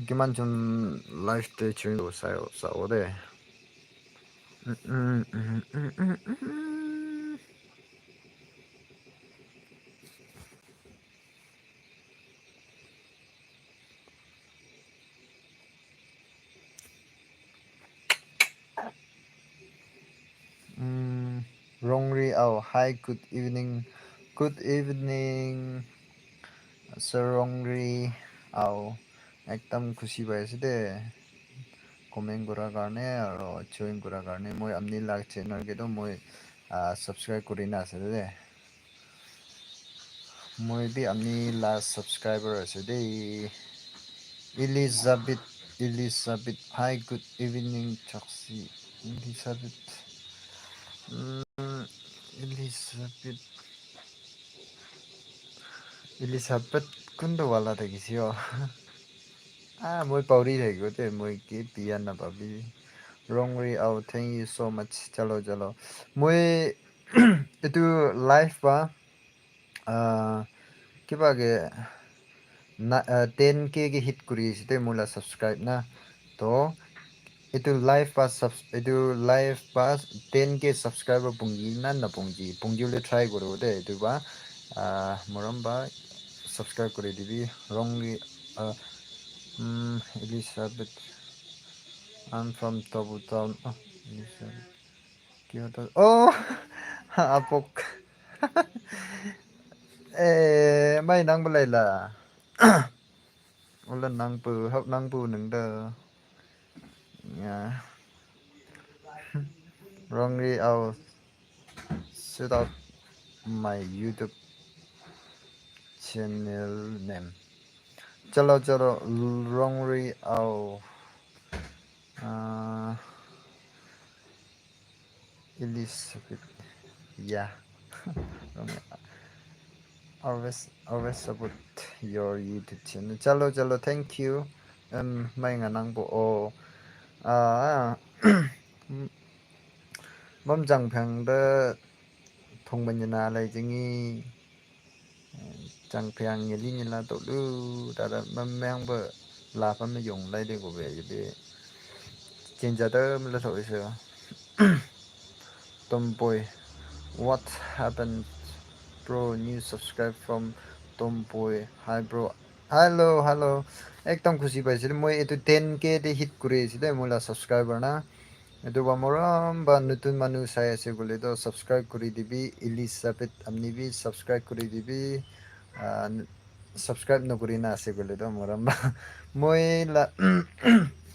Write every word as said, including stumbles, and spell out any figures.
Kiman jon live te join kuri sai sabo de. Mm, Rongri Ao, hi, good evening. Good evening, Sir Rongri Ao. Ekdam khushi pai ase de. Comment kura karne aro join kura karne. Moi apni la channel ke to moi, ah, subscribe kuri na ase de. Moi bi apni la subscriber ase de. Elizabeth, Elizabeth. Hi, good evening, Chaksi. Elizabeth. Mm, Elizabeth. Elizabeth kuntu wala thakise o. Ah, moi pauri thakibo de, moi ke biya napabi. Rongri Ao, thank you so much. Chalo, chalo. Moi etu live pa, ah, kiba ke na, ah, ten K ke hit kuri ase de, moi la subscribe na. To, etu live pa subs-, etu live pa ten K subscriber pungji na na pungji, pungji le try kuro de, etu pa, ah, morom pa subscribe kuri dibi, Rongri, ah, mm, Elizabeth, I'm from Tobu town. Oh, Elizabeth. Kyoto. Oh, apok. Eh, mai nang balai la. Ola nang pu, hok nang pu nang da. Ya. Rongri Ao, shout out my YouTube channel name. Chalo, chalo, Rongri Ao. Ah, Elizabeth. Yeah. Always, always support your YouTube channel. Chalo, chalo, thank you. Um, mai nga nang po o. Ah, bam jang phang da thong ban na lai jingi. Chang phiang ngi li ngi la to lu da da ma meng ba la pa me yong lai de go be ye de. Chen ja da me la tho ise. Tomboy, what happened, bro? New subscribe from Tomboy. Hi, bro. Hello, hello. Ekdam khushi paise. Moi etu ten K te hit kuri ase de, moi la subscriber na. Etu ba morom ba nutun manu sai ase koile to subscribe kuri dibi, Elizabeth amni bi subscribe kuri dibi. Ah, subscribe nokuri na ase koile to morom ba. Moi la